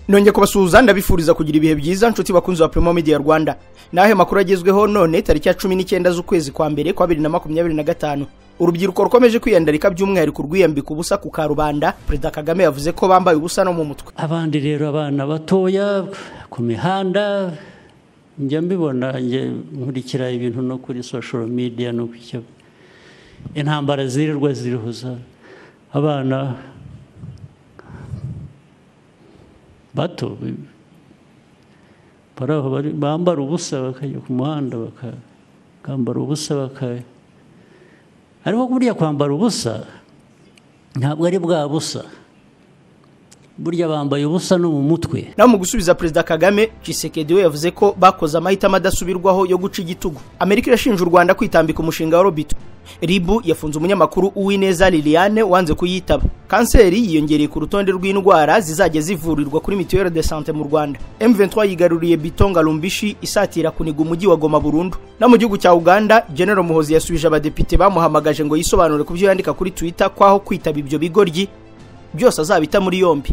Nongeye kubasuhuza, ndabifuriza kugira ibihe byiza, nshuti bakunzi ba Primo Media Rwanda. Nahe makuru agezweho none tariki ya 19 z'ukwezi kwa mbere kwa 2025. Urubyiruko rukomeje kwiyandarika by'umwihariko rwiyambika ubusa ku karubanda. Perezida Kagame yavuze ko bambaye ubusa no mu mutwe. Abandi rero abana batoya ku mihanda njya mbibona, njye nkurikira ibintu no kuri social media no ku intambara zirirwa zirihuza abana bato bambara ubusa bakajya ku muhanda bakambara ubusa bakaya. Ariko burya kwambara ubusa ntabwo ari bwa busa, burya bambaye ubusa no mu mutwe. Naho mu gusubiza Perezida Kagame, Tshisekedi we yavuze ko bakoze amahitamo adasubirwaho yo guca igitugu. Amerika irashinja u Rwanda kwitambika umushinga wa Robito. RIB yafunze umunyamakuru Uwineza Liliane wanze kuyitaba. Kanseri yiyongereye ku rutonde rw'indwara zizajya zivurirwa kuri Mutuelle de Santé mu Rwanda. M23 yigaruriye Bitonga Lumbishi isatira kuniga umujyi wa Goma burundu. Na mu gihugu cya Uganda, General Muhozi yasubije abadepite bamuhamagaje ngo yisobanure ku byo yandika kuri Twitter kwaho kwitaba ibyo bigoryi byose azabita muri yombi.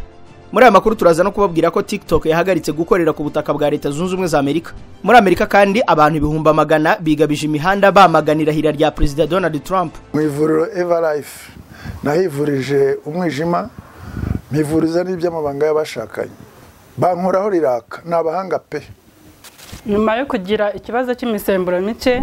Muri aya makuru turaza no kubabwira ko TikTok yahagaritse gukorera ku butaka bwa Leta Zunze Ubumwe za Amerika. Muri Amerika kandi abantu 100,000 bigabije imihanda bamaganira hira rya Perezida Donald Trump. Mu ivuriro Everlife nahivurije umwijima, mpivuriza n'iby'amabanga y'abashakanye. Bankoraho riraka, nabahanga pe. Nyuma yo kugira ikibazo cy'imisemburo mike,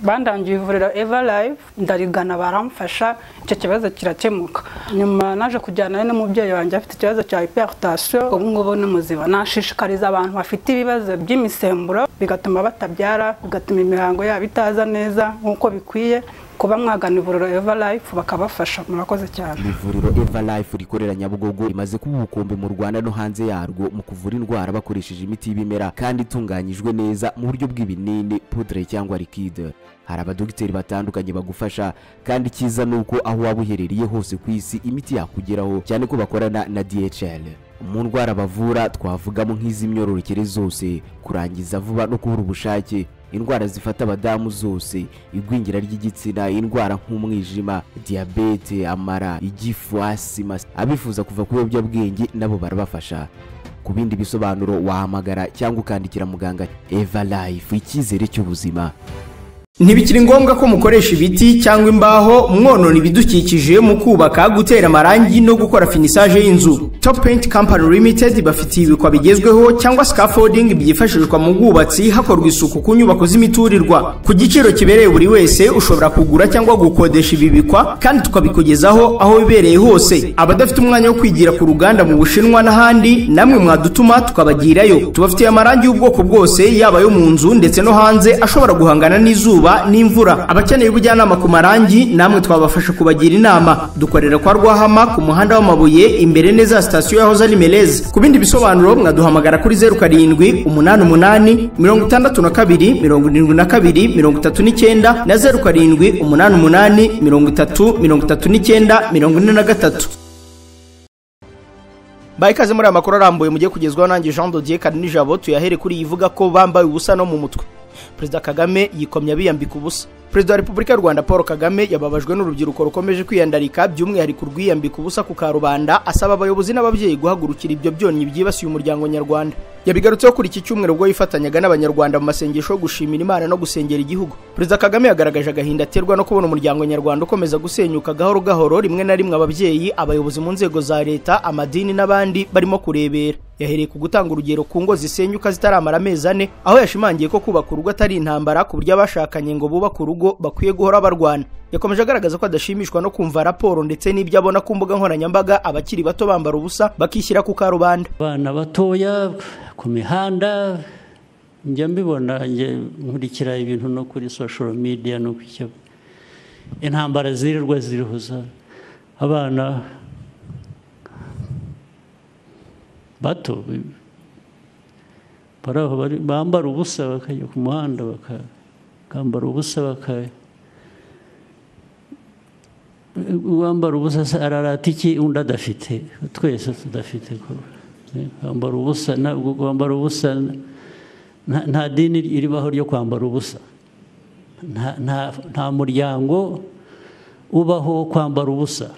bandangiye ivuriro Everlife, ndarigana baramfasha, icyo kibazo kirakemuka. Nyuma naje kujyana n'umubyeyi wanjye afite ikibazo cya hypertension, ubu ngubu ni muzima. Nashishikariza abantu bafite ibibazo by'imisemburo bigatuma batabyara, bigatuma imihango yabo itaza neza nkuko bikwiye, kuba mwagana ivuriro Everlife bakabafasha. Murakoze cyane. Ivuriro Everlife rikorera Nyabugogo rimaze kuba ubukombe mu Rwanda no hanze yarwo mu kuvura indwara bakoresheje imiti y'ibimera kandi itunganyijwe neza mu buryo bw'ibinini, poudre cyangwa liquide. Hari abadogiteri batandukanye bagufasha kandi cyiza nuko aho waba uherereye hose ku isi imiti yakugeraho, cyane ko bakorana na DHL. Mu ndwara bavura twavugamo nk'iz'imyororokere zose, kurangiza vuba no kubura ubushake, indwara zifata abadamu zose, igwingira ry'igitsina, indwara nk'umwijima, diabete, amara, igifu, asima. Abifuza kuva ku biyobyabwenge nabo barabafasha. Ku bindi bisobanuro wahamagara cyangwa ukandikira muganga. Everlife, icyizere cy'ubuzima. Ntibikiri ngombwa ko mukoresha ibiti cyangwa imbaho mwonona ibidukikije mu kubaka, gutera amarangi no gukora finissage y'inzu. Top Paint Company Limited bafitiye ibikwa bigezweho cyangwa scaffolding byifashishwa mu bwubatsi hakorwa isuku ku nyubako z'imiturirwa. Ku giciro kibereye buri wese ushobora kugura cyangwa gukodesha ibi bikwa kandi tukabikugezaho aho bibereye hose. Abadafite umwanya wo kwigira ku ruganda mu Bushinwa n'ahandi, namwe mwadutuma tukabagirayo. Tubafitiye amarangi y'ubwoko bwose, yaba yo mu nzu ndetse no hanze, ashobora guhangana n'izuba n'imvura. Abakeneye ubujyanama ku marangi namwe twabafasha kubagira inama. Dukorera kwa Rwahama ku muhanda w'amabuye imbere neza sitasiyo yahoze ari Meleze. Ku bindi bisobanuro mwaduhamagara kuri 07 88 62 72 39 na 07 88 30 39 43. Baikaze muri amakuru arambuye mugiye kugezwaho nanjye Jean Dodier Karinijabo. Tuyahere kuri ivuga ko bambaye ubusa no mu mutwe. Perezida Kagame yikomye abiyambika ubusa. Perezida wa Repubulika y'u Rwanda Paul Kagame yababajwe n'urubyiruko rukomeje kwiyandarika by'umwihariko rwiyambika ubusa ku karubanda, asaba abayobozi n'ababyeyi guhagurukira ibyo byonnyi byibasiye umuryango nyarwanda. Yabigarutseho kuri iki cyumweru ubwo yifatanyaga n'abanyarwanda mu masengesho yo gushimira Imana no gusengera igihugu. Perezida Kagame yagaragaje agahinda aterwa no kubona umuryango nyarwanda ukomeza gusenyuka gahoro gahoro, rimwe na rimwe ababyeyi, abayobozi mu nzego za leta, amadini n'abandi barimo kurebera. Yahereye ku gutanga urugero ku ngo zisenyuka zitaramara amezi 4, aho yashimangiye ko kubaka urugo atari intambara, ku buryo abashakanye ngo bubaka urugo bakwiye guhora barwana. Yakomeje agaragaza ko adashimishwa no kumva raporo ndetse n'ibyo abona ku mbuga nkoranyambaga, abakiri bato bambara ubusa bakishyira ku karubanda. Abana batoya ku mihanda njya mbibona, njye nkurikira ibintu no kuri social media no ku intambara zirirwa zirihuza abana bato bambara ubusa bakajya ku muhanda bakambara ubusa bakaya. Uwambara ubusa ararata iki undi adafite? Twese tudafite. Kwambara ubusa, kwambara ubusa nta dini iribaho ryo kwambara ubusa. Nta muryango ubaho kwambara ubusa.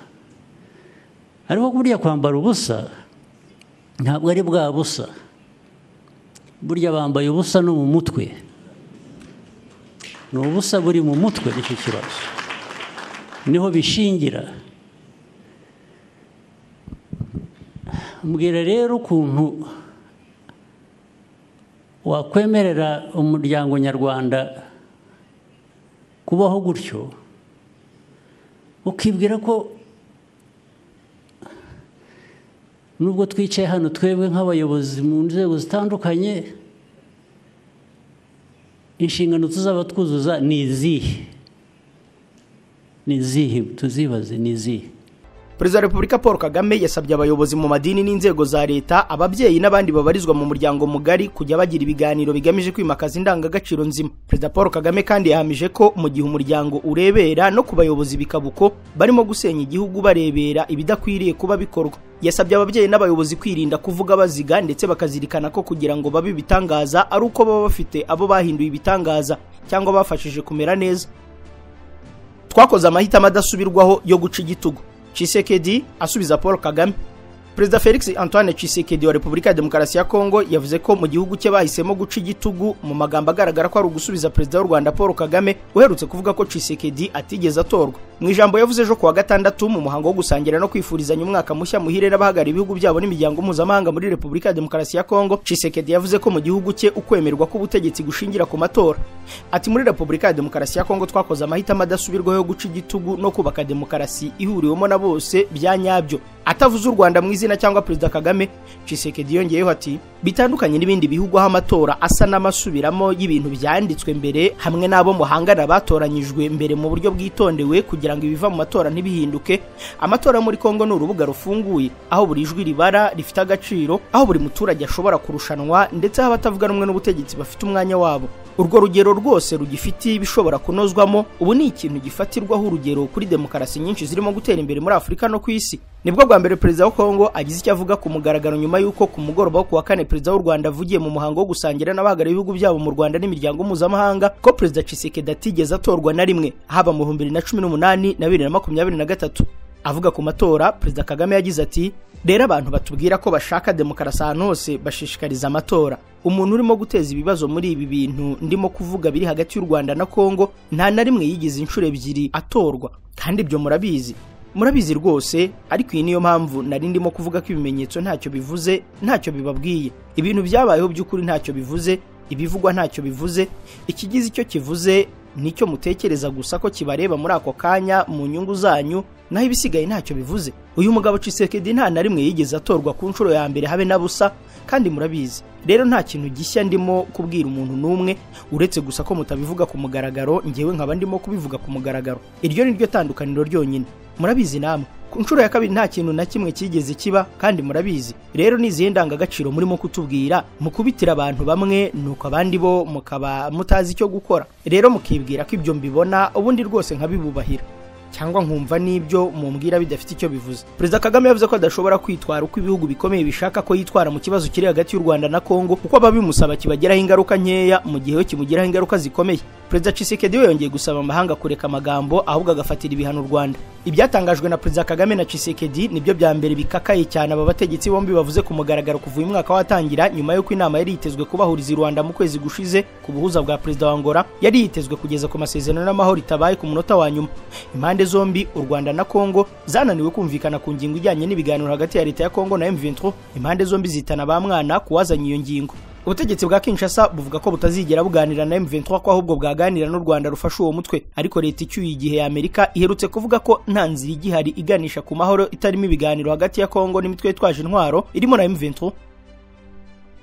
Ariko buriya kwambara ubusa Ntabwo ari bwa busa. Burya bambaye ubusa no mu mutwe. Ni ubusa buri mu mutwe nicyo kibazo. Niho bishingira. Mbwira rero ukuntu wakwemerera umuryango nyarwanda kubaho gutyo, ukibwira ko nubwo twicaye hano twebwe nk'abayobozi mu nzego zitandukanye, inshingano tuzaba twuzuza ni izihe? Ni izihe? Tuzibaze ni izihe? Perezida wa Repubulika Paul Kagame yasabye abayobozi mu madini n'inzego za leta, ababyeyi n'abandi babarizwa mu muryango mugari kujya bagira ibiganiro bigamije kwimakaza indangagaciro nzima. Perezida Paul Kagame kandi yahamije ko mu gihe umuryango urebera no ku bayobozi bikabuko barimo gusenya igihugu barebera ibidakwiriye kuba bikorwa. Yasabye ababyeyi n'abayobozi kwirinda kuvuga baziga ndetse bakazirikana ko kugira ngo babe ibitangaza ari uko baba bafite abo bahinduye ibitangaza cyangwa bafashije kumera neza. Twakoze amahitamo adasubirwaho yo guca igitugu. Tshisekedi asubiza Paul Kagame. Perezida Felix Antoine Tshisekedi wa Repubulika ya Demokarasi ya Kongo yavuze ko mu gihugu cye bahisemo guca igitugu, mu magambo agaragara ko ari ugusubiza Perezida w'u Rwanda Paul Kagame uherutse kuvuga ko Tshisekedi atigeze atorwa. Mu ijambo yavuze ejo kuwa gatandatu mu muhango wo gusangira no kwifurizanya umwaka mushya muhire n'abahagarariye ibihugu byabo n'imiryango mpuzamahanga muri Repubulika ya Demokarasi ya Kongo, Tshisekedi yavuze ko mu gihugu cye ukwemerwa k'ubutegetsi gushingira ku matora. Ati muri Repubulika ya Demokarasi ya Kongo twakoze amahitamo adasubirwaho yo guca igitugu no kubaka demokarasi ihuriwemo na bose bya nyabyo. Atavuze u Rwanda mu izina cyangwa Perezida Kagame, Tshisekedi yongeyeho ati bitandukanye n'ibindi bihugu aho amatora asa n'amasubiramo y'ibintu byanditswe mbere hamwe n'abo muhangana batoranyijwe mbere mu buryo bwitondewe kugira ngo ibiva mu matora ntibihinduke. Amatora muri Kongo ni urubuga rufunguye aho buri jwi ribara rifite agaciro, aho buri muturage ashobora kurushanwa ndetse aho abatavuga rumwe n'ubutegetsi bafite umwanya wabo. Urwo rugero rwose rugifite ibishobora kunozwamo, ubu ni ikintu gifatirwaho urugero kuri demokarasi nyinshi zirimo gutera imbere muri Afurika no ku isi. Nibwo bwa mbere Perezida wa Kongo agize icyo avuga ku mugaragaro nyuma y'uko ku mugoroba wo kuwa kane Perezida w'u Rwanda avugiye mu muhango wo gusangira n'abahagarariye ibihugu byabo mu Rwanda n'imiryango mpuzamahanga ko Perezida Tshisekedi atigeze atorwa na rimwe, haba mu 2018 na 2023. Avuga ku matora, Perezida Kagame yagize ati rero abantu batubwira ko bashaka demokarasi ahantu hose bashishikariza amatora. Umuntu urimo guteza ibibazo muri ibi bintu ndimo kuvuga biri hagati y'u Rwanda na Kongo nta na rimwe yigize inshuro ebyiri atorwa, kandi ibyo murabizi. Murabizi rwose, ariko iyi niyo mpamvu nari ndimo kuvuga ko ibimenyetso ntacyo bivuze, ntacyo bibabwiye. Ibintu byabayeho by'ukuri ntacyo bivuze, ibivugwa ntacyo bivuze, ikigize icyo kivuze nicyo mutekereza gusa ko kibareba muri ako kanya mu nyungu zanyu, naho ibisigaye ntacyo bivuze. Uyu mugabo Tshisekedi nta na rimwe yigeze atorwa ku nshuro ya mbere habe na busa, kandi murabizi. Rero nta kintu gishya ndimo kubwira umuntu n'umwe uretse gusa ko mutabivuga ku mugaragaro, ngewe nkaba ndimo kubivuga ku mugaragaro. Iryo ni ryo tandukaniro ryonyine. Murabizi namwe. Ku nshuro ya kabiri nta kintu na kimwe kigeze kiba, kandi murabizi. Rero nizihe ndangagaciro murimo kutubwira mukubitira abantu bamwe nuko abandi bo mukaba mutazi icyo gukora. Rero mukibwira ko ibyo mbibona ubundi rwose nkabibubahira cyangwa nkumva n'ibyo mumbwira bidafite icyo bivuze. Perezida Kagame yavuze ko adashobora kwitwara uko ibihugu bikomeye bishaka ko yitwara mu kibazo kiri hagati y'u Rwanda na Kongo, kuko ababimusaba kibageraho ingaruka nkeya mu gihe kimugiraho ingaruka zikomeye. Perezida Tshisekedi we yongeye gusaba amahanga kureka amagambo ahubwo agafatira ibihano u Rwanda. Ibyatangajwe na Perezida Kagame na Tshisekedi nibyo bya mbere bikakaye cyane aba bategetsi bombi bavuze ku mugaragaro kuva uyu mwaka watangira, nyuma y'uko inama yari yitezwe kubahuriza i Rwanda mu kwezi gushize ku buhuza bwa Perezida wa Angola yari yitezwe kugeza ku masezerano n'amahoro itabaye ku munota wa nyuma. Impande zombi u Rwanda na Kongo zananiwe kumvikana ku ngingo ijyanye n'ibiganiro hagati ya leta ya Kongo na M23. Impande zombi zitana ba mwana kuwazanye iyo ngingo. Ubutegetsi bwa Kinshasa buvuga ko butazigera buganira na M23 ko ahubwo bwaganira n'u Rwanda rufasha uwo mutwe, ariko leta icyuye igihe ya Amerika iherutse kuvuga ko nta nzira igihari iganisha ku mahoro itarimo ibiganiro hagati ya Kongo n'imitwe yitwaje intwaro irimo na M23.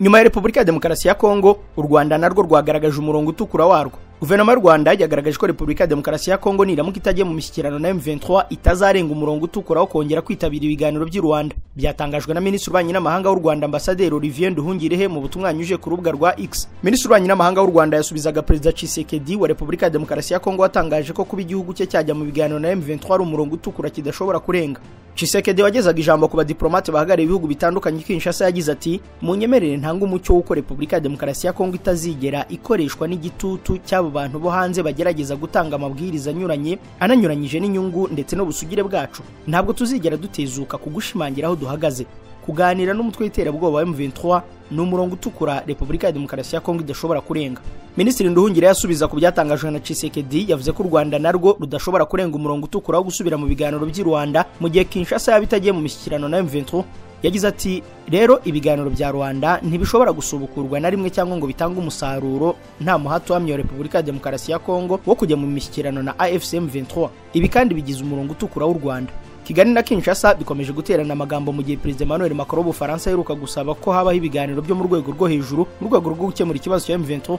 Nyuma ya Repubulika ya Demokarasi ya Kongo, u Rwanda narwo rwagaragaje umurongo utukura warwo. Guverinoma y'u Rwanda yagaragaje ko Repubulika ya Demokarasi ya Kongo niramuka itagiye mu mishyikirano na M23 itazarenga umurongo utukura wo kongera kwitabira ibiganiro by'i Rwanda. Byatangajwe na Minisitiri w'Ububanyi n'Amahanga w'u Rwanda Ambasaderi Olivier Nduhungirehe mu butumwa yanyujije ku rubuga rwa X. Minisitiri w'Ububanyi n'Amahanga w'u Rwanda yasubizaga Perezida Tshisekedi wa Repubulika ya Demokarasi ya Kongo watangaje ko kuba igihugu cye cyajya mu biganiro na M23 ari umurongo utukura kidashobora kurenga. Tshisekedi wagezaga ijambo ku badiplomate bahagarariye ibihugu bitandukanye Kinshasa yagize ati munyemerere ntanga umucyo w'uko Repubulika ya Demokarasi ya Kongo itazigera ikoreshwa n'igitutu cy'abo bantu bo hanze bagerageza gutanga amabwiriza anyuranye ananyuranyije n'inyungu ndetse n'ubusugire bwacu. Ntabwo tuzigera dutezuka kugushimangira aho duhagaze. Kuganira n'umutwe w'iterabwoba wa M23 ni umurongo utukura Repubulika ya Demokarasi ya Kongo idashobora kurenga. Minisitiri Nduhungirehe asubiza ku byatangajwe na Tshisekedi yavuze ko u Rwanda narwo rudashobora kurenga umurongo utukura wo gusubira mu biganiro by'i Rwanda mu gihe Kinshasa yaba itagiye mu mishyikirano na M23. Yagize ati rero ibiganiro bya Rwanda ntibishobora gusubukurwa na rimwe cyangwa ngo bitange umusaruro nta muhati uhamye wa Repubulika ya Demokarasi ya Kongo wo kujya mu mishyikirano na AFC M23. Ibi kandi bigize umurongo utukura w'u Rwanda. Kigali na Kinshasa bikomeje guterana amagambo mu gihe Perezida Emmanuel Macron w'Ubufaransa aheruka gusaba ko habaho ibiganiro byo mu rwego rwo hejuru mu rwego rwo gukemura ikibazo cya M23.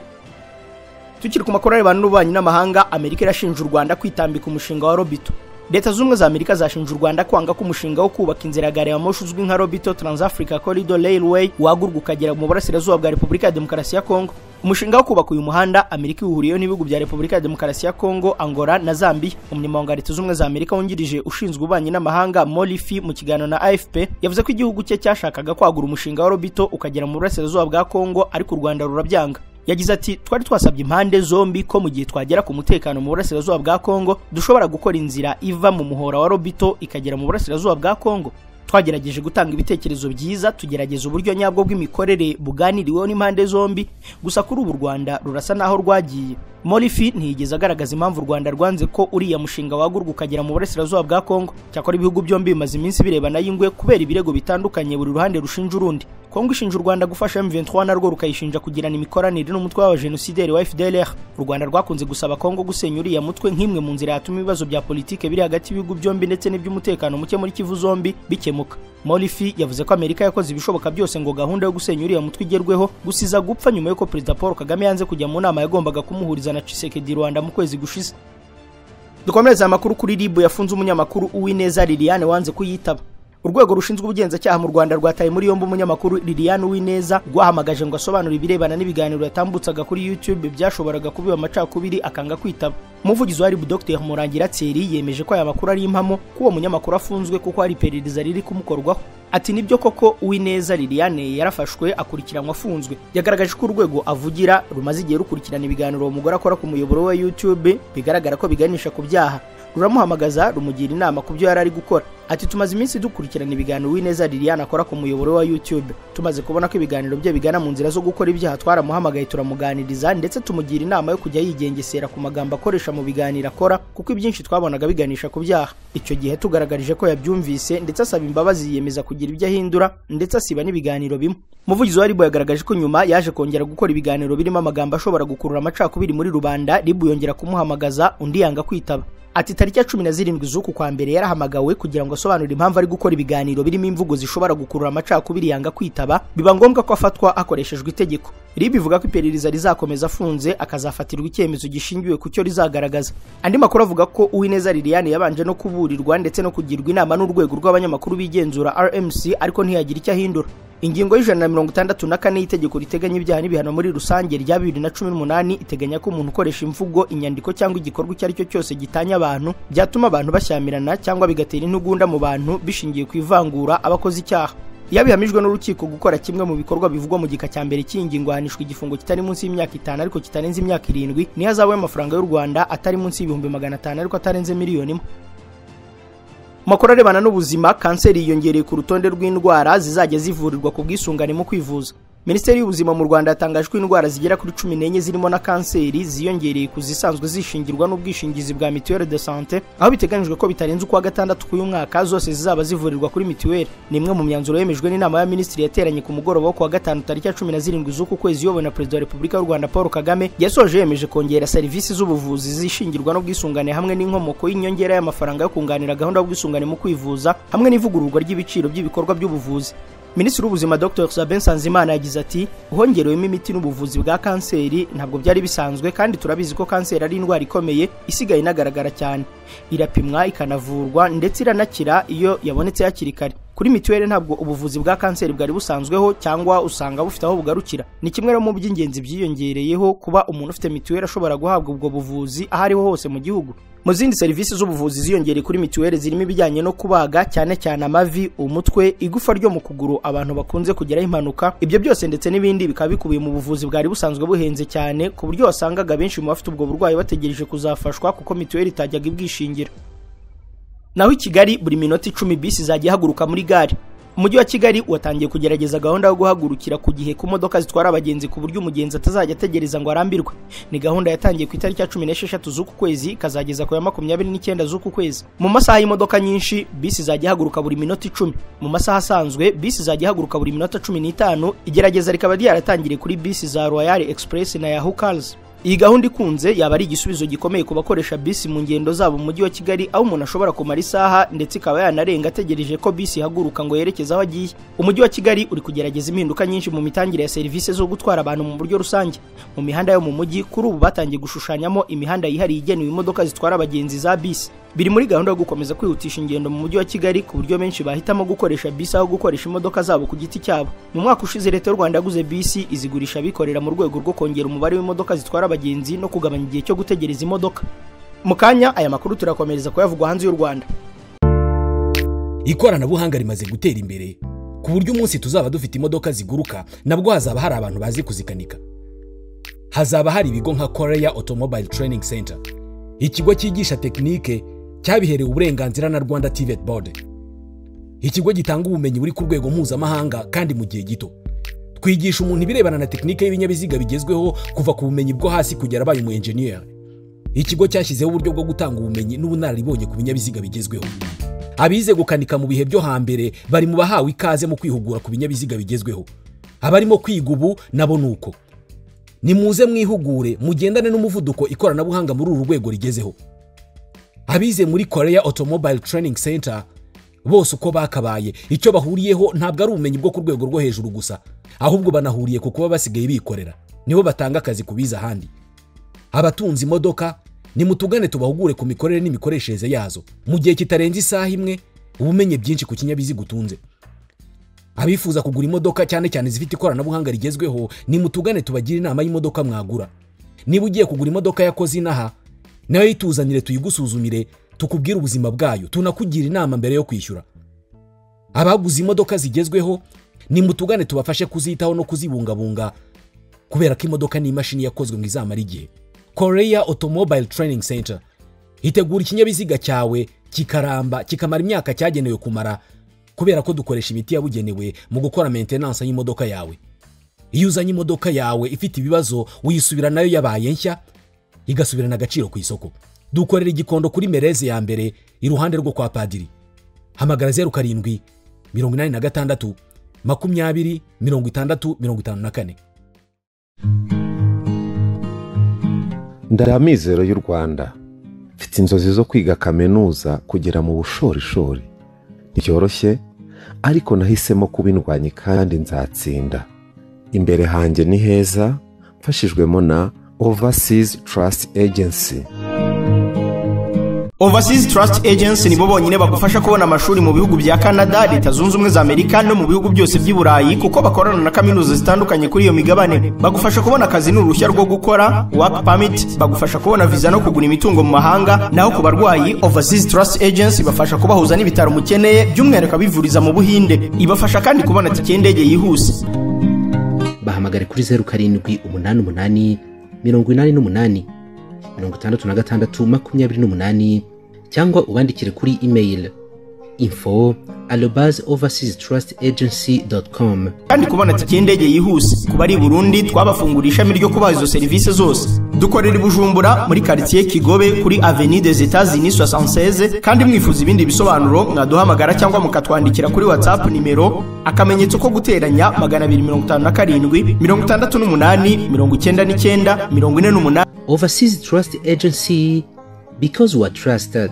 Tukiri ku makuru arebana n'ububanyi n'amahanga, Amerika irashinja u Rwanda kwitambika umushinga wa Lobito. Leta z'Ubumwe za Amerika zashinja u Rwanda kwanga ko umushinga wo kubaka inzira ya gari ya moshi uzwi nka Lobito Trans-Africa Corridor Railway wagurwa ukagera mu burasirazuba bwa Repubulika ya Demokarasi ya Kongo. Umushinga wo kubaka uyu muhanda Amerika iwuhuriyeho n'ibihugu bya Repubulika ya Demokarasi ya Kongo, Angola na Zambia. Umunyamabanga wa Leta z'Ubumwe za Amerika wungirije ushinzwe ububanyi n'amahanga Molifi mu kiganiro na AFP yavuze ko igihugu cye cyashakaga kwagura umushinga wa Lobito ukagera mu burasirazuba bwa Kongo, ariko u Rwanda rurabyanga. Yagize ati twari twasabye impande zombi ko mu gihe twagera ku mutekano mu burasirazuba bwa Kongo dushobora gukora inzira iva mu muhora wa Lobito ikagera mu burasirazuba bwa Kongo. Twagerageje gutanga ibitekerezo byiza, tugerageza uburyo nyabwo bw'imikorere buganiriweho n'impande zombi, gusa kuri ubu u Rwanda rurasa naho rwagiye. Molifi ntiyigeze agaragaza impamvu u Rwanda rwanze ko uriya mushinga wagurwa ukagera mu burasirazuba bwa Kongo. Cyakora ibihugu byombi bimaze iminsi birebana y'ingwe kubera ibirego bitandukanye buri ruhande rushinja urundi. Kongo ishinja u Rwanda gufasha M23, narwo rukayishinja kugirana imikoranire n'umutwe w'abajenosideri wa FDLR. U Rwanda rwakunze gusaba Kongo gusenya uriya mutwe nk'imwe mu nzira yatuma ibibazo bya politike biri hagati y'ibihugu byombi ndetse n'iby'umutekano muke muri Kivu zombi bikemuka. Molifi yavuze ko Amerika yakoze ibishoboka byose ngo gahunda yo gusenya uriya mutwe igerweho, gusiza gupfa nyuma y'uko Perezida Paul Kagame yanze kujya mu nama yagombaga kumuhuriza na Tshisekedi Rwanda mu kwezi gushize. Dukomereza amakuru kuri RIB yafunze umunyamakuru Uwineza Liliane wanze kuyitaba. Urwego rushinzwe ubugenzacyaha mu Rwanda rwataye muri yombi umunyamakuru Liliane Uwineza rwahamagaje ngo asobanure ibirebana n'ibiganiro yatambutsaga kuri YouTube byashoboraga kubiba amacakubiri akanga kwitaba. Umuvugizi wa RIB Dr Murangira Thierry yemeje ko aya makuru ari impamo, ko uwo munyamakuru afunzwe kuko hari iperereza riri kumukorwaho. Ati nibyo koko Uwineza Liliane yarafashwe akurikiranwa afunzwe. Yagaragaje ko urwego avugira rumaze igihe rukurikirana ibiganiro uwo mugore akora ku muyoboro wa YouTube bigaragara ko biganisha ku byaha. Ruramuhamagaza rumugira inama ku byo yari ari gukora. Ati tumaze iminsi dukurikirana ibiganiro Uwineza Liliane akora ku muyoboro wa YouTube. Tumaze kubona ko ibiganiro bye bigana mu nzira zo gukora ibyaha, twaramuhamagaye turamuganiriza ndetse tumugira inama yo kujya yigengesera ku magambo akoresha mu biganiro akora, kuko ibyinshi twabonaga biganisha ku byaha. Icyo gihe tugaragarije ko yabyumvise ndetse asaba imbabazi, yiyemeza kugira ibyo ahindura ndetse asiba n'ibiganiro bimwe. Umuvugizi wa RIB yagaragaje ko nyuma yaje kongera gukora ibiganiro birimo amagambo ashobora gukurura amacakubiri muri rubanda, RIB yongera kumuhamagaza undi yanga kwitaba. Ati tariki ya 17 z'uku kwa mbere yarahamagawe kugira ngo asobanure impamvu ari gukora ibiganiro birimo imvugo zishobora gukurura amacakubiri yanga kwitaba, biba ngombwa ko afatwa hakoreshejwe itegeko. RIB ivuga ko iperereza rizakomeza afunze akazafatirwa icyemezo gishingiwe ku cyo rizagaragaza. Andi makuru avuga ko Uwineza Liliane yabanje no kuburirwa ndetse no kugirwa inama n'urwego rw'abanyamakuru bigenzura RMC, ariko ntiyagira icyo ahindura. Ingingo y'164 y'itegeko riteganya ibyaha n'ibihano muri rusange rya 2018 iteganya ko umuntu ukoresha imvugo, inyandiko cyangwa igikorwa icyo ari cyo cyose gitanya abantu, byatuma abantu bashyamirana cyangwa bigatera intugunda mu bantu bishingiye ku ivangura abakoze icyaha. Iyo bihamijwe n'urukiko gukora kimwe mu bikorwa bivugwa mu gika cya mbere cy'ingingo, ahanishwa igifungo kitari munsi y'imyaka 5 ariko kitarenze imyaka 7, n'ihazabu y'amafaranga y'u Rwanda atari munsi y'ibihumbi 500 ariko atarenze miliyoni imwe. Makuru arebana n'ubuzima, kanseri yiyongereye ku rutonde rw'indwara zizajya zivurirwa ku bwisungane mu kwivuza. Minisiteri y'Ubuzima mu Rwanda yatangaje ko indwara zigera kuri 14 zirimo na kanseri ziyongereye ku zisanzwe zishingirwa n'ubwishingizi bwa Mutuelle de Santé, aho biteganyijwe ko bitarenze ukwa gatandatu k'uyu mwaka zose zizaba zivurirwa kuri mituweli. Ni imwe mu myanzuro yemejwe n'inama ya minisitiri yateranye ku mugoroba wo kuwa gatanu tariki ya 17 z'uku kwezi iyobowe na Perezida wa Repubulika y'u Rwanda Paul Kagame, yasoje yemeje kongera serivisi z'ubuvuzi zishingirwa n'ubwisungane hamwe n'inkomoko y'inyongera y'amafaranga yo kunganira gahunda y'ubwisungane mu kwivuza hamwe n'ivugururwa ry'ibiciro by'ibikorwa by'ubuvuzi. Minisitiri w'Ubuzima Dr Sabin Nsanzimana yagize ati hongerewemo imiti n'ubuvuzi bwa kanseri ntabwo byari bisanzwe, kandi turabizi ko kanseri ari indwara ikomeye isigaye inagaragara cyane, irapimwa ikanavurwa ndetse iranakira iyo yabonetse hakiri kare. Kuri mituweli ntabwo ubuvuzi bwa kanseri bwari busanzweho cyangwa usanga bufite aho bugarukira. Ni kimwe rero mu by'ingenzi byiyongereyeho kuba umuntu ufite mituweli ashobora guhabwa ubwo buvuzi aho ariho hose mu gihugu. Mu zindi serivisi z'ubuvuzi ziyongereye kuri mituweli zirimo ibijyanye no kubaga cyane cyane amavi, umutwe, igufa ryo mu kuguru abantu bakunze kugeraho impanuka. Ibyo byose ndetse n'ibindi bikaba bikubiye mu buvuzi bwari busanzwe buhenze cyane, ku buryo wasangaga benshi mu bafite ubwo burwayi bategereje kuzafashwa kuko mituweli itajyaga ibwishingira. Naho i Kigali buri minota 10 bisi izajya ihaguruka muri gare. Umujyi wa Kigali watangiye kugerageza gahunda yo guhagurukira ku gihe ku modoka zitwara abagenzi ku buryo umugenzi atazajya ategereza ngo arambirwe. Ni gahunda yatangiye ku itariki ya 16 z'uku kwezi kazageza ku ya 29 z'uku kwezi. Mu masaha y'imodoka nyinshi bisi zajya ihaguruka buri minota 10. Mu masaha asanzwe bisi zajya ihaguruka buri minota 15. Igerageza rikaba ryaratangiriye kuri bisi za Royal Express na Yahoo Cars. Iyi gahunda ikunze yaba ari igisubizo gikomeye ku bakoresha bisi mu ngendo zabo mu mujyi wa Kigali, aho umuntu ashobora kumara isaha ndetse ikaba yanarenga ategereje ko bisi ihaguruka ngo yerekeze aho agiye. Umujyi wa Kigali uri kugerageza impinduka nyinshi mu mitangire ya serivisi zo gutwara abantu mu buryo rusange. Mu mihanda yo mu mujyi kuri ubu batangiye gushushanyamo imihanda yihariye igenewe imodoka zitwara abagenzi za bisi. Biri muri gahunda yo gukomeza kwihutisha ingendo mu mujyi wa Kigali ku buryo benshi bahitamo gukoresha bisi aho gukoresha imodoka zabo ku giti cyabo. Mu mwaka ushize Leta y'u Rwanda yaguze bisi izigurisha abikorera mu rwego rwo kongera umubare w'imodoka zitwara abagenzi no kugabanya igihe cyo gutegereza imodoka. Mu kanya aya makuru turakomereza kuyavugwa hanze y'u Rwanda. Ikoranabuhanga rimaze gutera imbere ku buryo umunsi tuzaba dufite imodoka ziguruka nabwo hazaba hari abantu bazi kuzikanika. Hazaba hari ibigo nka Korea Automobile Training Center, ikigo cyigisha tekinike cyabiherewe uburenganzira na Rwanda TVET Board, ikigo gitanga ubumenyi buri ku rwego mpuzamahanga kandi mu gihe gito. Twigisha umuntu ibirebana na tekinike y'ibinyabiziga bigezweho kuva ku bumenyi bwo hasi kugera abaye umu engineer. Ikigo cyashyizeho uburyo bwo gutanga ubumenyi n'ubunararibonye ku binyabiziga bigezweho. Abize gukanika mu bihe byo hambere bari mu bahawe ikaze mu kwihugura ku binyabiziga bigezweho. Abarimo kwiga ubu nabo nuko. Nimuze mwihugure mugendane n'umuvuduko ikoranabuhanga muri uru rwego rigezeho. Abize muri Korea Automobile Training Center bose uko bakabaye icyo bahuriyeho ntabwo ari ubumenyi bwo ku rwego rwo hejuru gusa, ahubwo banahuriye ku kuba basigaye bikorera. Nibo batanga akazi kubiza ahandi. Abatunze imodoka nimutugane tubahugure ku mikorere n'imikoreshereze yazo mu gihe kitarenze isaha imwe, ubumenye byinshi ku kinyabiziga utunze. Abifuza kugura imodoka cyane cyane zifite ikoranabuhanga rigezweho nimutugane tubagire inama y'imodoka mwagura. Niba ugiye kugura imodoka yakoze inaha nayo yituzanire tuyigusuzumire, tukubwire ubuzima bwayo, tunakugira inama mbere yo kwishyura. Abaguze imodoka zigezweho nimutugane tubafashe kuzitaho no kuzibungabunga, kubera ko imodoka ni imashini yakozwe ngo izamara igihe. Korea Automobile Training Center itegura ikinyabiziga cyawe kikaramba kikamara imyaka cyagenewe kumara, kubera ko dukoresha imiti yabugenewe mu gukora maintenance y'imodoka yawe. Iyo uzanye imodoka yawe ifite ibibazo uyisubira nayo yabaye nshya, igasubirana agaciro ku isoko. Dukorera Igikondo kuri Mereze ya mbere iruhande rwo kwa Padiri. Hamagara 07 86 20 60 54. Ndamizero y'u Rwanda, mfite inzozi zo kwiga kaminuza kugera mu bushorishori. Ntibyoroshye ariko nahisemo kubindwanya kandi nzatsinda. Imbere hanjye ni heza, mfashijwemo na Overseas Trust Agency. Overseas Trust Agency nibo bonyine bagufasha kubona amashuri mu bihugu bya Canada, Leta Zunze Ubumwe za Amerika no mu bihugu byose by'i Burayi, kuko bakorana na kaminuza zitandukanye kuri iyo migabane. Bagufasha kubona akazi n'uruhushya rwo gukora work permit, bagufasha kubona visa no kugura imitungo mu mahanga. Naho ku barwayi, Overseas Trust Agency bafasha kubahuza n'ibitaro mukeneye, by'umwihariko abivuriza mu Buhinde. Ibafasha kandi kubona tike y'indege yihuse. Bahamagare kuri 07 88 88 66 28 cyangwa ubandikire kuri email info@overseastrustagency.com. Kandi kubona tike y'indege yihuse ku bari i Burundi, twabafungura ishami ryo kubaha izo serivisi zose. Dukorera i Bujumbura muri quartier Kigobe kuri Avenue des États-Unis 76. Kandi mwifuza ibindi bisobanuro mwaduhamagara cyangwa mukatwandikira kuri WhatsApp nimero akamenyetso ko guteranya 257 68 99 48. Overseas Trust Agency, because we are trusted.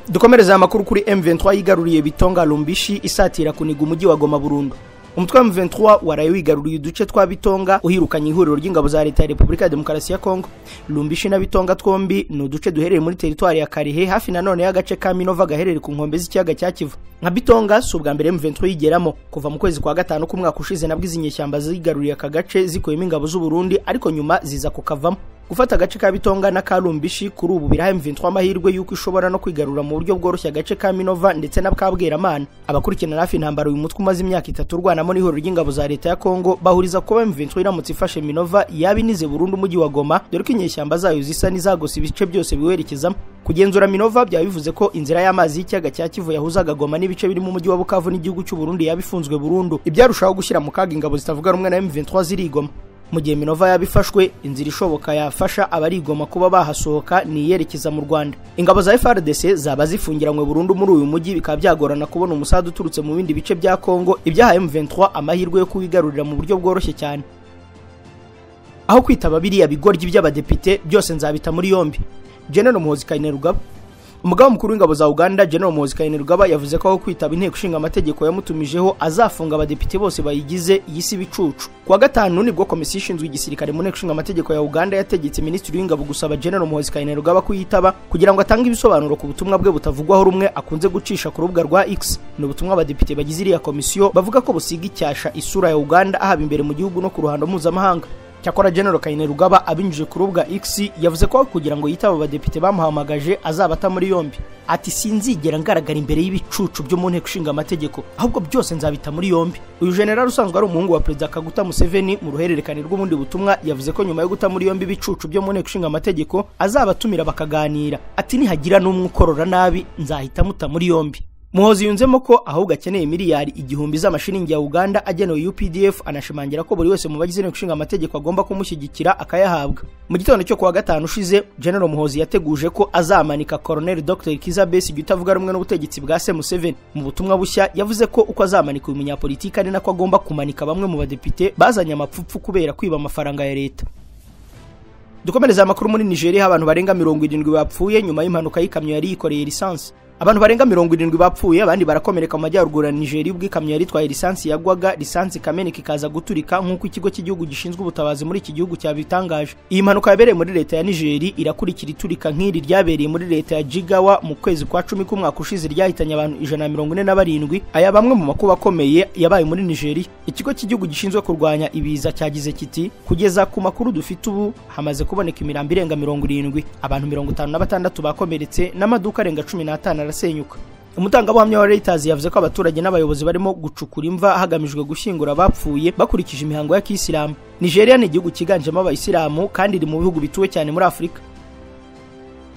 Dukomereza amakuru kuri M23 yigaruriye Bitonga Lumbishi isatira kuniga umujyi wa Goma burundu. Umutwe wa M23 waraye wigaruriye uduce twa Bitonga uhirukanye ihuriro ry'ingabo za Leta ya Repubulika ya Demokarasi ya Kongo. Lumbishi na Bitonga twombi ni uduce duherereye muri teritwari ya Karihe, hafi na none y'agace ka Minova gaherereye ku nkombe z'ikiyaga cya Kivu. Nka Bitonga si ubwa mbere M23 yigeramo, kuva mu kwezi kwa gatanu k'umwaka ushize nabwo izi nyeshyamba zigaruriye aka gace zikuyemo ingabo z'u Burundi, ariko nyuma ziza kukavamo. Gufata agace ka Bitonga na Kalumbishi kuri ubu biraha M23 amahirwe yuko ishobora no kwigarura mu buryo bworoshye agace ka Minova ndetse na Kabweramana. Abakurikirana hafi intambara uyu mutwe umaze imyaka 3 urwanamo n'ihuriro ry'ingabo za leta ya Kongo bahuriza kuba M23 iramutse ifashe Minova yabinize burundu umujyi wa Goma, dore ko inyeshyamba zayo zisa n'izagose ibice byose biwerekezamo. Kugenzura Minova byaba bivuze ko inzira y'amazi y'ikiyaga cya Kivu yahuzaga Goma n'ibice birimo umujyi wa Bukavu n'igihugu cy'u Burundi yabifunzwe burundu, ibyarushaho gushyira mu kaga ingabo zitavuga rumwe na M23 ziri Goma. Mu gihe Minova yabifashwe, inzira ishoboka yafasha abarigoma kuba bahasohoka ni iyerekeza mu Rwanda. Ingabo za FARDC zaba zifungiranywe burundu muri uyu mujyi, bikaba byagorana kubona umusada uturutse mu bindi bice bya Kongo, ibyaha M23 amahirwe yo kuwigarurira mu buryo bworoshye cyane. Aho kwitaba biriya bigoryi by'abadepite byose nzabita muri yombi. General Muhoozi Kainerugaba, umugaba mukuru w'ingabo za Uganda General Muhoozi Kainerugaba yavuze ko aho kwitaba inteko ishinga amategeko yamutumijeho azafunga abadepite bose bayigize yisi bicucu. Kuwa gatanu nibwo komisiyo ishinzwe igisirikare mu nteko ishinga amategeko ya Uganda yategetse minisitiri w'ingabo gusaba General Muhoozi Kainerugaba kuyitaba kugira ngo atange ibisobanuro ku butumwa bwe butavugwaho rumwe akunze gucisha ku rubuga rwa X. Ni ubutumwa abadepite bagize iriya komisiyo bavuga ko busiga icyasha isura ya Uganda ahaba imbere mu gihugu no ku ruhando mpuzamahanga. Cyakora General Kainerugaba abinyujije ku rubuga X yavuze ko kugira ngo yitabe abadepite bamuhamagaje azabata muri yombi. Ati sinzigera ngaragara imbere y'ibicucu byo mu nteko ishinga amategeko, ahubwo byose nzabita muri yombi. Uyu general usanzwe ari umuhungu wa Perezida Kaguta Museveni mu ruhererekane rw'ubundi butumwa yavuze ko nyuma yo guta muri yombi ibicucu byo mu nteko ishinga amategeko azabatumira bakaganira. Ati nihagira n'umwe ukorora nabi nzahita muta muri yombi. Muhoozi yunzemo ko ahubwo akeneye miliyari 1000 z'amashiringi ya Uganda agenewe UPDF, anashimangira ko buri wese mu bagize inteko ishinga amategeko agomba kumushyigikira akayahabwa. Mu gitondo cyo kuwa gatanu ushize, General Muhoozi yateguje ko azamanika Colonel Dr Kizza Besigye utavuga rumwe n'ubutegetsi bwa se Museveni. Mu butumwa bushya yavuze ko uko azamanika uyu munyapolitiki ari nako agomba kumanika bamwe mu badepite bazanye amapfupfu kubera kwiba amafaranga ya leta. Dukomereza amakuru muri Nigeria, abantu barenga 70 bapfuye nyuma y'impanuka y'ikamyo yari yikoreye lisansi. Abantu barenga 70 bapfuye abandi barakomereka mu majyaruguru ya Nigeria ubwo ikamyo yari itwaye lisansi yagwaga, lisansi kameneka ikaza guturika nk'uko ikigo cy'igihugu gishinzwe ubutabazi muri iki gihugu cyabitangaje. Iyi mpanuka yabereye muri leta ya Nigeria irakurikira iturika nk'iri ryabereye muri leta ya Jigawa mu kwezi kwa 10 k'umwaka ushize ryahitanye abantu 147. Aya bamwe mu makuba akomeye yabaye muri Nigeria. Ikigo cy'igihugu gishinzwe kurwanya ibiza cyagize kiti kugeza ku makuru dufite ubu hamaze kuboneka imirambo irenga 70, abantu 56 bakomeretse n'amaduka arenga 15 arasenyuka. Umutangabuhamya wa Reuters yavuze ko abaturage n'abayobozi barimo gucukura imva hagamijwe gushyingura abapfuye bakurikije imihango ya Kisilamu. Nigeria ni igihugu cyiganjemo abayisilamu kandi iri mu bihugu bituwe cyane muri Afurika.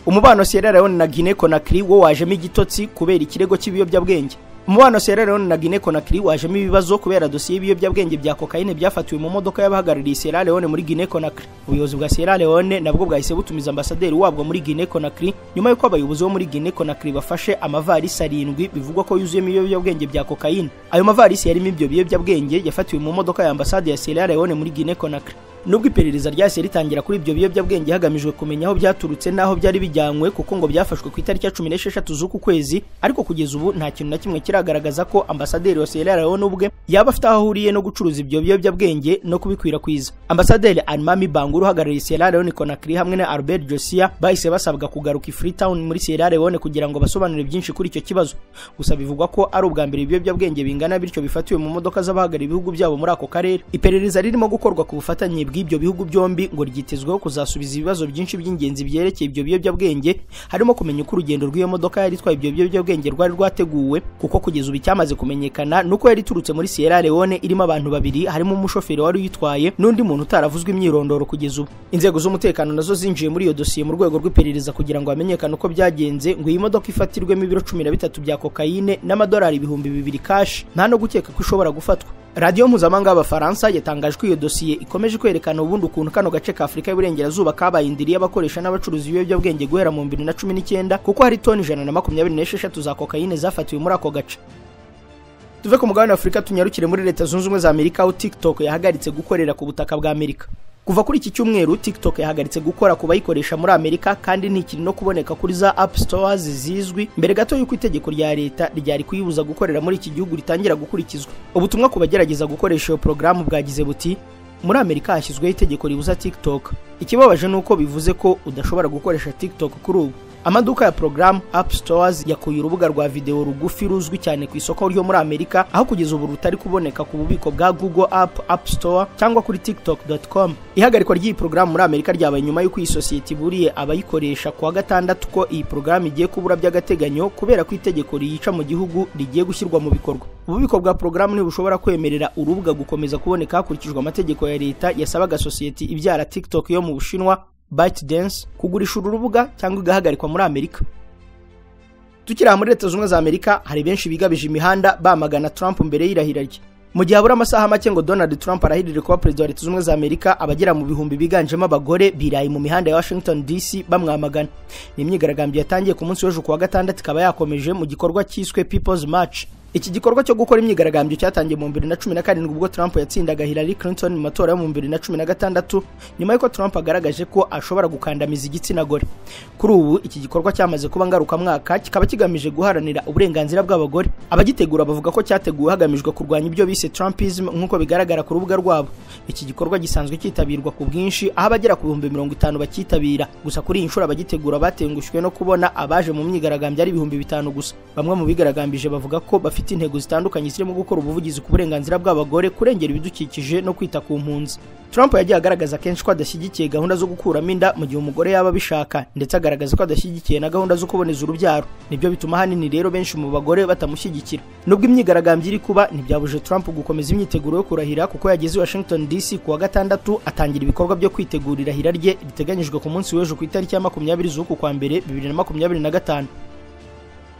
Umubano Sierra Leone na Guinea Conakry wo wajemo igitotsi kubera ikirego cy'ibiyobyabwenge. Umubano Sierra Leone na Guinea Conakry wajemo ibibazo kubera dosiye y'ibiyobyabwenge bya kokayine byafatiwe mu modoka y'abahagarariye Sierra Leone muri Guinea Conakry. Ubuyobozi bwa Sierra Leone nabwo bwahise butumiza ambasaderi wabwo muri Guinea Conakry nyuma y'uko abayobozi bo muri Guinea Conakry bafashe amavarisi 7 bivugwa ko yuzuyemo ibiyobyabwenge bya kokayine. Ayo mavarisi yarimo ibyo biyobyabwenge yafatiwe mu modoka ya ambasade ya Sierra Leone muri Guinea Conakry. Nubwo iperereza ryahise ritangira kuri ibyo biyobyabwenge hagamijwe kumenya aho byaturutse n'aho byari bijyanywe, kuko ngo byafashwe ku itariki ya 16 z'uku kwezi, ariko kugeza ubu nta kintu na kimwe kiragaragaza ko ambasaderi wa Sierra Leone ubwe yaba afite aho ahuriye no gucuruza ibyo biyobyabwenge no kubikwirakwiza. Ambasaderi Almami Banguru uhagarariye Sierra Leone Conakry hamwe na Albert Josia bahise basabwa kugaruka i Freetown muri Sierra Leone kugira ngo basobanure byinshi kuri icyo kibazo. Gusa bivugwa ko ari ubwa mbere ibiyobyabwenge bingana bityo bifatiwe mu modoka z'abahagarariye ibihugu byabo muri ako karere. Iperereza ririmo gukorwa ku bufatanye bw'ibyo bihugu byombi ngo ryitezweho kuzasubiza ibibazo byinshi by'ingenzi byerekeye ibyo biyobyabwenge, harimo kumenya uko urugendo rw'iyo modoka yari itwaye ibyo biyobyabwenge rwari rwateguwe, kuko kugeza ubu icyamaze kumenyekana nuko yari iturutse muri Sierra Leone irimo abantu babiri, harimo umushoferi wari uyitwaye n'undi muntu utaravuzwe imyirondoro kugeza ubu. Inzego z'umutekano nazo zinjiye muri iyo dosiye mu rwego rw'iperereza kugira ngo hamenyekane uko byagenze ngo iyi modoka ifatirwemo ibiro 13 bya kokayine n'amadolari 2000 cash, nta no gukeka ko ishobora gufatwa. Radio mpuzamahanga y'Abafaransa yatangaje ko iyo dosiye ikomeje kwerekana ubundi ukuntu kano gace ka Afurika y'Iburengerazuba kabaye indiri y'abakoresha n'abacuruzi ibiyobyabwenge guhera mu 2019, kuko hari toni 126 za kokayine zafatiwe muri ako gace. Tuve ku mugabane wa Afurika tunyarukire muri Leta Zunze Ubumwe za Amerika aho TikTok yahagaritse gukorera ku butaka bwa Amerika. Kuva kuri iki cyumweru TikTok yahagaritse gukora ku bayikoresha muri Amerika kandi ntikiri no kuboneka kuri za App Stores zizwi mbere gato y'uko itegeko rya leta ryari kuyibuza gukorera muri iki gihugu ritangira gukurikizwa. Ubutumwa ku bagerageza gukoresha iyo porogaramu bwagize buti: muri Amerika hashyizweho itegeko ribuza TikTok. Ikibabaje nuko bivuze ko udashobora gukoresha TikTok kuri ubu. Amaduka ya porogaramu App Stores yakuye urubuga rwa videwo rugufi ruzwi cyane ku isoko ryo muri Amerika, aho kugeza ubu rutari kuboneka ku bubiko bwa Google App Store cyangwa kuri tiktok.com. Ihagarikwa ry'iyi porogaramu muri Amerika ryabaye nyuma y'uko iyi sosiyete iburiye abayikoresha kuwa gatandatu ko iyi porogaramu igiye kubura by'agateganyo kubera ko itegeko riyica mu gihugu rigiye gushyirwa mu bikorwa. Ububiko bwa porogaramu ntibushobora kwemerera urubuga gukomeza kuboneka hakurikijwe amategeko ya leta yasabaga sosiyete ibyara TikTok yo mu Bushinwa ByteDance kugurisha uru rubuga cyangwa igahagarikwa muri Amerika. Tukiri aha muri Leta Zunze Ubumwe za Amerika, hari benshi bigabije imihanda bamagana Trump mbere y'irahira rye. Mu gihe habura amasaha make ngo Donald Trump arahirire kuba perezida wa Leta Zunze Ubumwe za Amerika, abagera mu bihumbi biganjemo abagore biraye mu mihanda ya Washington DC bamwamagana. Ni imyigaragambyo yatangiye ku munsi w'ejo kuwa gatandatu, ikaba yakomeje mu gikorwa cyiswe People's March. Iki gikorwa cyo gukora imyigaragambyo cyatangiye mu 2017 ubwo Trump yatsindaga Hillary Clinton mu matora yo mu 2016, nyuma y'uko Trump agaragaje ko ashobora gukandamiza igitsina gore. Kuri ubu iki gikorwa cyamaze kuba ngarukamwaka, kikaba kigamije guharanira uburenganzira bw'abagore. Abagitegura bavuga ko cyateguwe hagamijwe kurwanya ibyo bise Trumpism nk'uko bigaragara ku rubuga rwabo. Iki gikorwa gisanzwe cyitabirwa ku bwinshi, aho abagera ku 50,000 bakitabira. Gusa kuri iyi nshuro abagitegura batengushywe no kubona abaje mu myigaragambyo ari 5,000 gusa. Bamwe mu bigaragambije bavuga ko bafite intego zitandukanye zirimo gukora ubuvugizi ku burenganzira bw'abagore, kurengera ibidukikije no kwita ku mpunzi. Trump yagiye agaragaza kenshi ko adashyigikiye gahunda zo gukuramo inda mu gihe umugore yaba abishaka, ndetse agaragaza ko adashyigikiye na gahunda zo kuboneza urubyaro. Nibyo bituma ahanini rero benshi mu bagore batamushyigikira. Nubwo imyigaragambyo iri kuba, ntibyabuje Trump gukomeza imyiteguro yo kurahira, kuko yageze i Washington DC kuwa gatandatu atangira ibikorwa byo kwitegura irahira rye riteganyijwe ku munsi w'ejo ku itariki ya 20 z'uku kwa mbere 2025.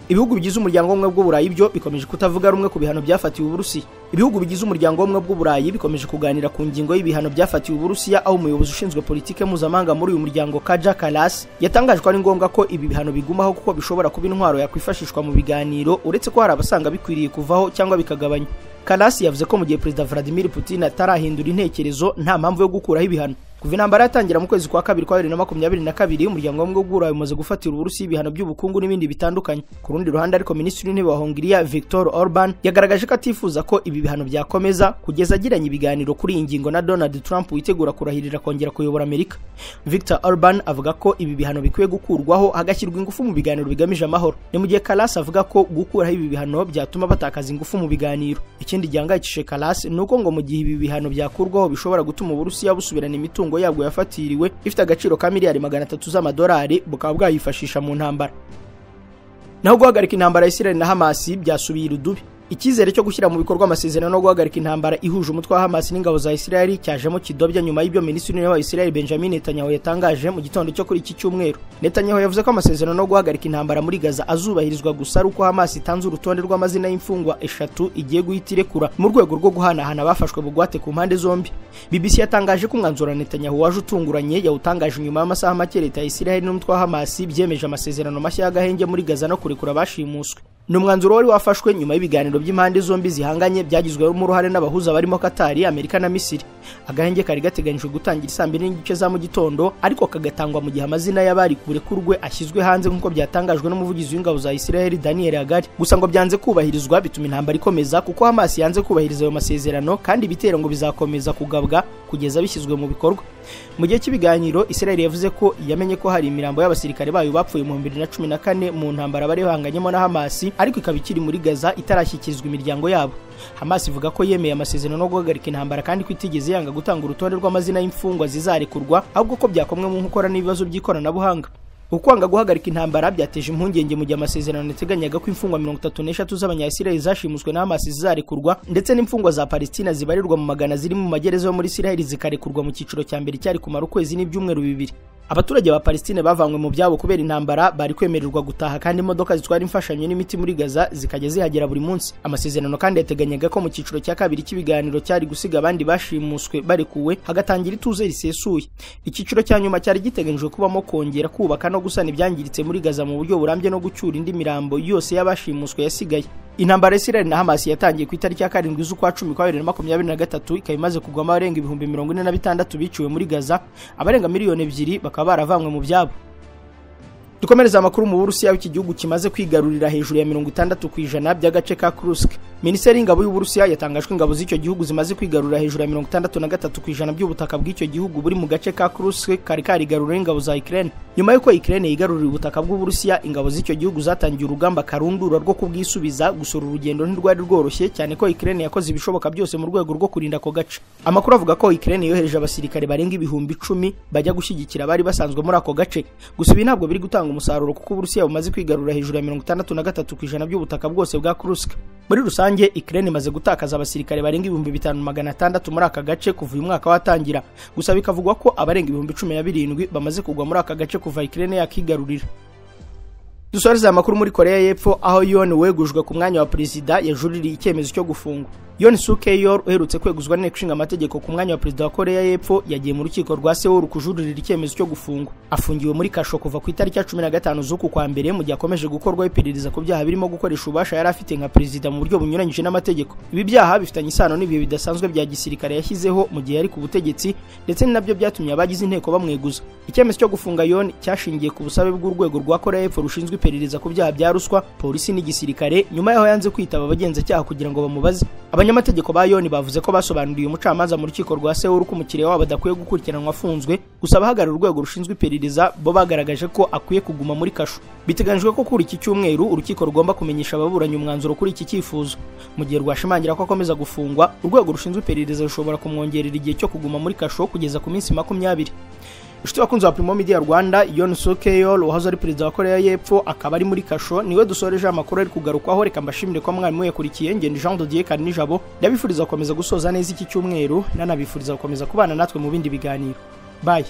Ibihugu bigize umuryango w'ubumwe bw'Uburayi byo bikomeje kutavuga rumwe ku bihano byafatiwe Uburusiya. Ibihugu bigize umuryango w'ubumwe bw'Uburayi bikomeje kuganira ku ngingo y'ibihano byafatiwe Uburusiya, aho umuyobozi ushinzwe politike mpuzamahanga muri uyu muryango Kaja Kallas yatangaje ko ari ngombwa ko ibi bihano bigumaho kuko bishobora kuba intwaro yakwifashishwa mu biganiro, uretse ko hari abasanga bikwiriye kuvaho cyangwa bikagabanywa. Kallas yavuze ko mu gihe Perezida Vladimir Putin atarahindura intekerezo nta mpamvu yo gukuraho ibihano. Kuva intambara yatangira mu kwezi kwa kabiri kwa 2022, umuryango w'ubumwe bw'Uburayi umaze gufatira Uburusiya ibihano by'ubukungu n'ibindi bitandukanye. Ku rundi ruhande ariko, Minisitiri w'Intebe wa Hongiriya Viktor Orban yagaragaje ko atifuza ko ibi bihano byakomeza kugeza agiranye ibiganiro kuri iyi ngingo na Donald Trump witegura kurahirira kongera kuyobora Amerika. Viktor Orban avuga ko ibi bihano bikwiye gukurwaho hagashyirwa ingufu mu biganiro bigamije amahoro. Ni mu gihe Kallas avuga ko gukuraho ibi bihano byatuma batakaza ingufu mu biganiro. Ikindi gihangayikishije Kallas ni uko ngo mu gihe ibi bihano byakurwaho bishobora gutuma Uburusiya busubirana imitungo yabwo yafatiriwe ifite agaciro ka miliyari 300 z'amadolari, bukaba bwayifashisha mu ntambara. Naho guhagarika intambara ya Israel na Hamas byasubiye irudubi. Icyizere cyo gushyira mu bikorwa amasezerano no guhagarika intambara ihuje umutwe wa Hamas n'ingabo za Israel cyajemo kidobya nyuma y'ibyo Minisitiri w'Intebe wa Israel Benjamin Netanyahu yatangaje mu gitondo cyo kuri iki cyumweru. Netanyahu yavuze ko amasezerano no guhagarika intambara muri Gaza azubahirizwa gusa ari uko Hamas itanze urutonde rw'amazina y'imfungwa 3 igiye guhita irekura mu rwego rwo guhanahana abafashwe bugwate ku mpande zombi. BBC yatangaje ko umwanzuro wa Netanyahu waje utunguranye, yawutangaje nyuma y'amasaha make leta ya Israel n'umutwe wa Hamas byemeje amasezerano mashya y'agahenge muri Gaza no kurekura abashimuswe. Ni umwanzuro wari wafashwe nyuma y'ibiganiro by'impande zombi zihanganye byagizwemo uruhare n'abahuza barimo Katari, Amerika na Misiri. Agahenge kari gateganyijwe gutangira saa 2:30 za mu gitondo, ariko kagatangwa mu gihe amazina y'abari burekurwe ashyizwe hanze nk'uko byatangajwe n'umuvugizi w'ingabo za Israel Daniel Hagari. Gusa ngo byanze kubahirizwa bituma intambara ikomeza, kuko Hamas yanze kubahiriza ayo masezerano, kandi ibitero ngo bizakomeza kugabwa kugeza bishyizwe mu bikorwa. Mu gihe cy'ibiganiro, Israel yavuze ko yamenye ko hari imirambo y'abasirikare bayo bapfuye mu 2014 mu ntambara bari bahanganyemo na Hamas, ariko ikaba ikiri muri Gaza itarashyikirizwa imiryango yabo. Hamas ivuga ko yemeye amasezerano no guhagarika intambara kandi ko itigeze yanga gutanga urutonde rw'amazina y'imfungwa zizarekurwa, ahubwo ko byakomwe mu nkokora n'ibibazo by'ikoranabuhanga. Ukwanga guhagarika intambara byateje impungenge mu gihe amasezerano yateganyaga ko imfungwa 33 z'abanya-Israel zashimuswe na Hamas zizarekurwa, ndetse n'imfungwa za Palestina zibarirwa mu magana ziri mu magereza yo muri Israel zikarekurwa mu cyiciro cya mbere cyari kumara ukwezi n'ibyumweru 2. Abaturage ba Palestine bavanywe mu byabo kubera intambara bari kwemererwa gutaha, kandi imodoka zitwara imfashanyo n'imiti muri Gaza zikajya zihagera buri munsi. Amasezerano kandi yateganyaga ko mu cyiciro cya kabiri cy'ibiganiro cyari gusiga abandi bashimuswe barekuwe, hagatangira ituze risesuye. Icyiciro cya nyuma cyari giteganyijwe kubamo kongera kubaka no gusana ibyangiritse muri Gaza mu buryo burambye no gucyura indi mirambo yose y'abashimuswe yasigaye. Intambara ya Israel na Hamas yatangiye ku itariki ya 7 z'ukwa 10 kwa 2023, ikaba imaze kugwamo abarenga 46,000 biciwe muri Gaza, abarenga 2 miliyoni bakaba baravanywe mu byabo. Dukomereza amakuru mu Burusiya, iki gihugu kimaze kwigarurira hejuru ya 60% by'agace ka Kursk. Minisiteri y'ingabo y'u Burusiya yatangajwe ingabo z'icyo gihugu zimaze kwigarurira hejuru ya 63% by'ubutaka bw'icyo gihugu buri mu gace ka Kursk kari karigarurira ingabo za Ukraine. Nyuma y'uko Ukraine yigarurira ubutaka bw'u Burusiya, ingabo z'icyo gihugu zatangiye urugamba karundura rwo kubwisubiza. Gusura urugendo ntirwari rworoshye cyane ko Ukraine yakoze ibishoboka byose mu rwego rwo kurinda ako gace. Amakuru avuga ko Ukraine yohereje abasirikare barenga 10,000 bajya gushyigikira abari basanzwe muri ako gace. Gusa ibi ntabwo biri gutanga umusaruro kuko Uburusiya bumaze kwigarurira hejuru ya 63% by'ubutaka bwose bwa Kursk. Muri rusange Ukraine imaze gutakaza abasirikare barenga 5600 muri aka gace kuva uyu mwaka watangira. Gusa bikavugwa ko abarenga 17,000 bamaze kugwa muri aka gace kuva Ukraine yakigarurira. Dusoreze amakuru muri Korea y'Epfo, aho Yoon wegujwe ku mwanya wa perezida yajuririye icyemezo cyo gufungwa. Yoon Suk Yeol uherutse kweguzwa n'inteko ishinga amategeko ku mwanya wa perezida wa Korea y'Epfo yagiye mu rukiko rwa Seoul kujuririra icyemezo cyo gufungwa. Afungiwe muri kasho kuva ku itariki ya 15 z'uku kwa mbere mu gihe akomeje gukorwaho iperereza ku byaha birimo gukoresha ububasha yari afite nka perezida mu buryo bunyuranyije n'amategeko. Ibi byaha bifitanye isano n'ibihe bidasanzwe bya gisirikare yashyizeho mu gihe yari ku butegetsi, ndetse ni nabyo byatumye abagize inteko bamweguza. Icyemezo cyo gufunga Yoon cyashingiye ku busabe bw'urwego rwa Korea y'Epfo rushinzwe iperereza ku byaha bya ruswa, polisi n'igisirikare, nyuma yaho yanze kwitaba abagenzacyaha kugira ngo bamubaze. Abanyamategeko ba Yoon bavuze ko basobanuriye umucamanza mu rukiko rwa Seoul ko umukiriya wabo adakwiye gukurikiranwa afunzwe. Gusa abahagarariye urwego rushinzwe iperereza bo bagaragaje ko akwiye kuguma muri kasho. Biteganyijwe ko kuri iki cyumweru urukiko rugomba kumenyesha ababuranyi umwanzuro kuri iki cyifuzo. Mu gihe rwashimangira ko akomeza gufungwa, urwego rushinzwe iperereza rushobora kumwongerera igihe cyo kuguma muri kasho kugeza ku minsi 20. Inshuti bakunzi wa Primo Media Rwanda, Yoon Suk Yeol wahoze ari perezida wa Korea y'Epfo akaba ari muri kasho, niwe dusoreje amakuru ari kugarukwaho. Reka mbashimire ko mwarimu yakurikiye. Ngende Jean de Dieu Karinijabo, ndabifuriza gukomeza gusoza neza iki cyumweru, nanabifuriza gukomeza kubana natwe mu bindi biganiro. Bye.